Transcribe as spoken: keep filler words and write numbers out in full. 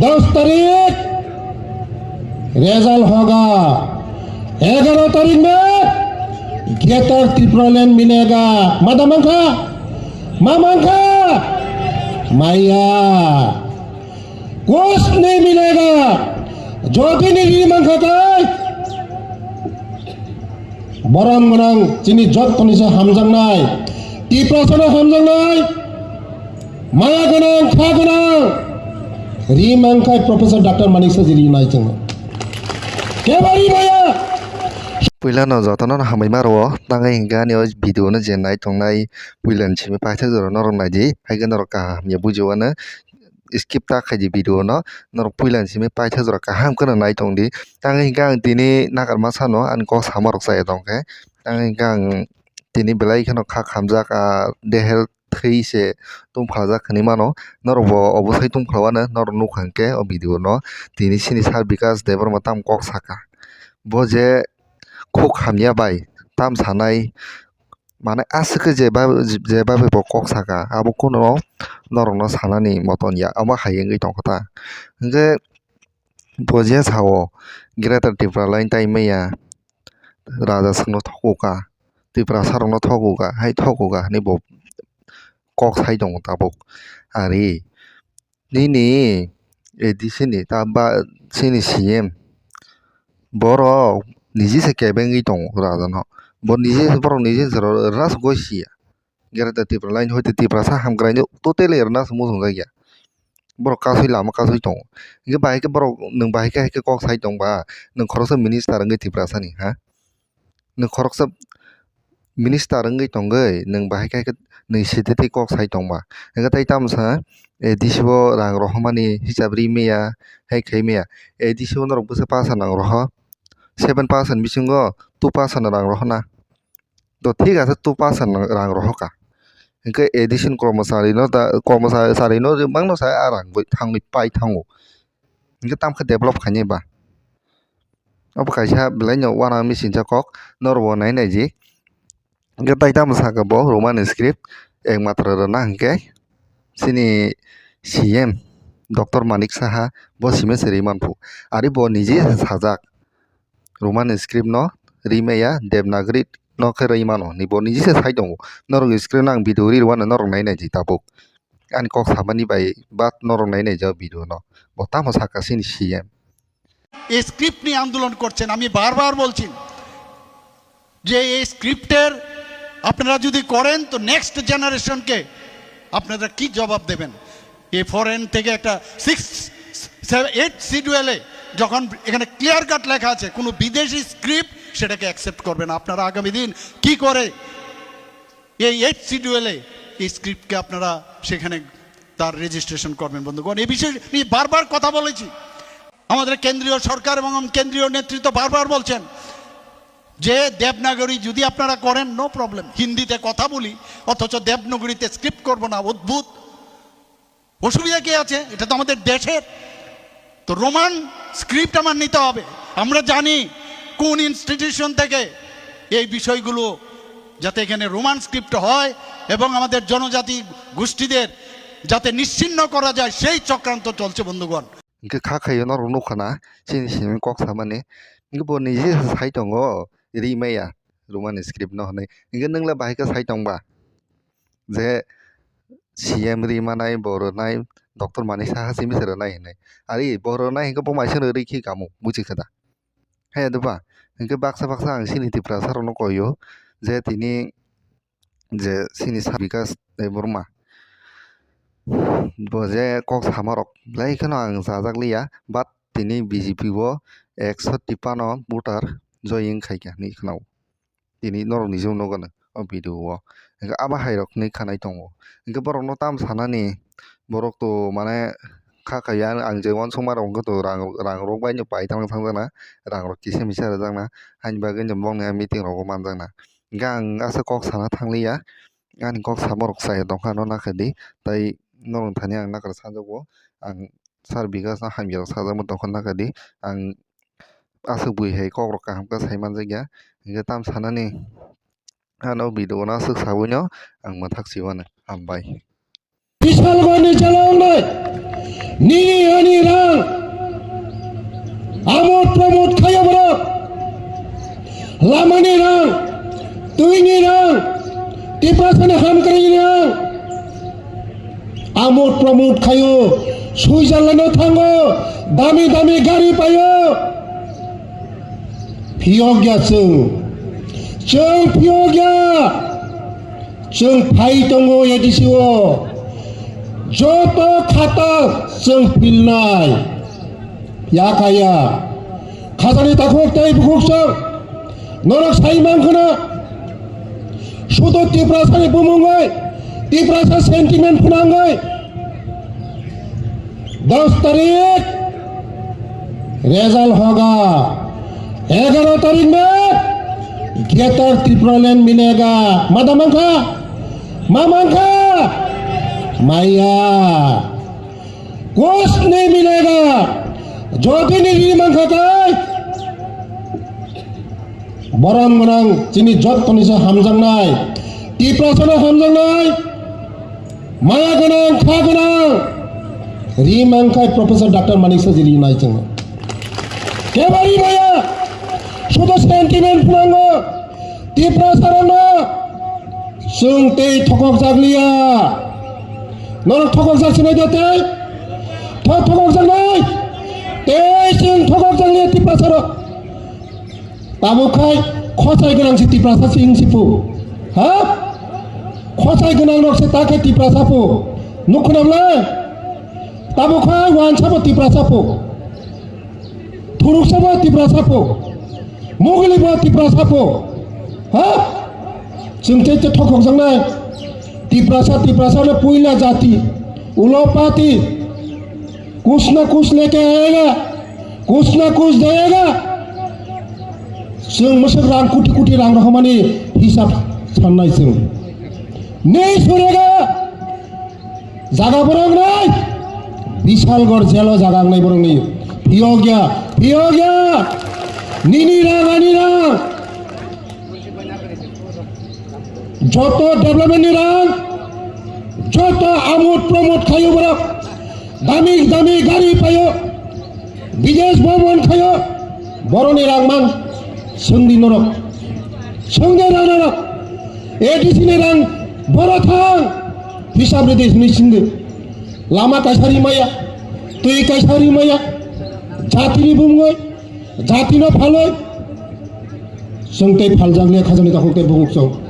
दस तारीख result होगा, ग्यारह तारीख में Greater Tipraland मिलेगा। मादा मांखा, मा मांखा, माया। कुछ नहीं मिलेगा। जो भी नहीं मांखा था, borom gwnang chini jottoni se hamjaknai, Tiprasano hamjaknai, maya gwnang, kha gwnang, ri mangkhai Professor Doctor Manik Saha ji rinai chwng. Kebari maya. Puilano jotono hambai maro, tangwi hwnkhe ani o video no je nai tongnai, puilani simi paithak jora norok naidi, haikhe norok kaham ya bujiwano. Skip ta khaidi video no, norok puila ni simi paithak jora kaham kheno nai tongdi. Tang hinkhe ang tini nakarma sano ani kok sama rok chaya tongkhe, tang hinkhe ang tini belai kheno kha khamjak, ah, dehel thwi se tongphalajak hinwi mano. Norok bo obo sai tongphalawano norok nukha hinkhe o video no. Tini chini sir Bikash Debbarma tamo kok saka, bo je khuk hamya bai tam sanai, mane aswk khe je ba-, je babe bo kok saka, abo kuno norokno sanani moton ya, abo hai wngwi tongkha ta. Hwnkhe bo je sao, Greater Tipraland tai maya, raja swkno thokuka, Tiprasa rokno thokuka, hai thokuka hinwi bo kok sai tongo tabuk. Ari nini A D C ni ta ba chini C M, borok niji se kebengwi tongo rajano. Bo niji se, borok niji se ro-, rwna se goi siya. Greater Tipraland hoite Tiprasa hamkraino totally rwna se muchungjak ya. Borok kasui lama kasui tongo. Hinkhe bahai khe borok, nwng bahai khe, hai khe kok sai tongba, nwng khoroksa minister wngwi Tiprasani, ha? Nwng khoroksa minister wngwi tongwi, nwng bahai khe nwng sititwi kok sai tongba. Hwnkhe tai tamo sa, A D C o rang rohormani hisab ri maya, hai khai maya. A D C o norok bwsa pass rang roho, seven percent bisingo two percent rang rohorna. To thik ase, two percent rang rohorkha. Hwnkhe A D C ni kormosarino da, kormosarino mangno sa a rang bai thangwi pai thango. Hwnkhe tamo khe develop khainai ba? Obo kaisa belaino uanang machine sa kok, norok bo nai naidi. Hwnkhe tai tamo saka bo Roman script ekmatro rwna hwnkhe chini C M Doctor Manik Saha bo simi se ri manphu. Ari bo niji se sajak Roman script no ri maya, Devanagari no khe ri mano hinwi bo niji se sai tongo. Norok screen o ang video ri rwmano norok nai naidi tabuk. Ani kok samani bai bat norok nai naijak video no. Bo tamo saka chini C M. এই স্ক্রিপ্ট নিয়ে আন্দোলন করছেন, আমি বারবার বলছি যে এই স্ক্রিপ্টের আপনারা যদি করেন তো নেক্সট জেনারেশনকে আপনারা কি জবাব দেবেন? এই ফরেন থেকে একটা সিক্স এইট শিডিউলে যখন এখানে ক্লিয়ার কাট লেখা আছে কোনো বিদেশি স্ক্রিপ্ট সেটাকে অ্যাকসেপ্ট করবে না। আপনারা আগামী দিন কি করে এই এইট শিডিউলে এই স্ক্রিপ্টকে আপনারা সেখানে তার রেজিস্ট্রেশন করবেন? বন্ধুগণ, এই বিষয়ে নিয়ে বারবার কথা বলেছি। আমাদের কেন্দ্রীয় সরকার এবং কেন্দ্রীয় নেতৃত্ব বারবার বলছেন যে দেবনাগরী যদি আপনারা করেন, নো প্রবলেম, হিন্দিতে কথা বলি, অথচ দেবনাগরীতে স্ক্রিপ্ট করব না। অদ্ভুত, অসুবিধা কি আছে? এটা তো আমাদের দেশের। তো রোমান স্ক্রিপ্ট আমার নিতে হবে। আমরা জানি কোন ইনস্টিটিউশন থেকে এই বিষয়গুলো, যাতে এখানে রোমান স্ক্রিপ্ট হয় এবং আমাদের জনজাতি গোষ্ঠীদের যাতে নিশ্চিহ্ন করা যায়, সেই চক্রান্ত চলছে, বন্ধুগণ। Hingke kha khaio norok nukha na, chini simi kok samani. Hingke bo niji se sai tongo, ri maya, Roman script no hinui. Hingke nwng le bahai khe sai tongba? Je C M ri manai, bo rwnai, Doctor Manik Saha simi se rwnai hinui. Ari bo rwnai hingke bo maisano ri khi kamo, buji khe da. Hai ya doba? Hingke baksa baksa ang chini Tiprasa rokno koio, je tini je chini sir Bikash Debbarma. Bo je kok sama rok belai kheno ang chajak liya, but tini B J P o ekso tipano voter join wng khaikha hinui khwnao. Tini norok nijak nogo no o video o. Hingke abo hai rok hinui khanai tongo. Hingke borok no tam sanani, borok to mane kha khaiya, ang je uansukma rok hingke to rang, rang rok bai no pai thang thang jakna, rang rok kisa misa rwjakna, haini bagwi no bongni meeting rogo manjakna. Hingke ang aswk kok sana thangliya, ani kok sama rok chaya tongkha no nakha di, tai norok thani ang nakar sajago, ang sir Bikash no hamya rok sajakma tongkha nakha di, ang aswk bui hai kok rok kaham khe sai manjakya, hingke tam sanani ano video no aswk sawi no ang mwthak si mano, hambai. Bishalgorni jala wngnai, nini ani Promote khayo borok. Lamani rang, twini rang, Tiprasani hamkrai rang. Amot promote khayo, Switzerland-o thango, dami dami gari payo. Phiyokya chwng, chwng phiyokya, chwng phai tongo A D C o. Joto khata chwng philnai. Yakaya. Khajani takhuk tei bukhuk chwng. Norok sai mankhono. Sudo Tiprasani bumungwi, Tiprasa sentiment phwnangwi. Dos tarik result hoga. Egaro tarik mein Greater Tipraland milega. Mada mankha? Ma mankha? Maya. Kuch nahi milega. Jodi nini mankha tai. Borom gwnang chini jottoni se hamjaknai. Tiprasano hamjaknai. Maya gwnang, kha gwnang. Ri mankhai Professor Doctor Manik Saha ji rinai chwng. Kebari maya. Sudo sentiment phwnango. Tiprasarokno chwng tei thokokjakliya. Norok thokokjak sinai da tei? Tho-, thokokjaknai? Tei chwng thokokjakliya Tiprasarok. Tabuk khai khosai gwnang se Tiprasa se wng si phu. Ha? Khosai gwnang rok se ta khe Tiprasa phu. Nuk khna bwlai? Tabuk khai wansa bo Tiprasa phu. Thuruksa bo Tiprasa phu. Muguli bo Tiprasa phu. Ha? Chwng tei te thokokjaknai. Tiprasa, Tiprasa no puila jati. Ulo pati. Kuch na kuch leke aayega. Kuch na kuch dayega. Chwng mwswk rang kuti kuti rang rohormani hisab sannai chwng. Nei surega. Jaga borok nai. Bishalgarh jelo jaga wngnai borok ni. Phiyokya, phiyokya. Nini rang, ani rang. Joto development ni rang, joto amot promote khayo borok, dami dami gari payo, bidesh bhomon khayo, boroni rang man, swngdi norok, swngdi norok, A D C ni rang, boro thang, hisab ridi hwnwi swngdi, lama kaisa rimaya, twi kaisa rimaya, jatini bumungwi, jatino phalwi, chwng tei phaljakliya khajani takhuk tei bukhuk chwng.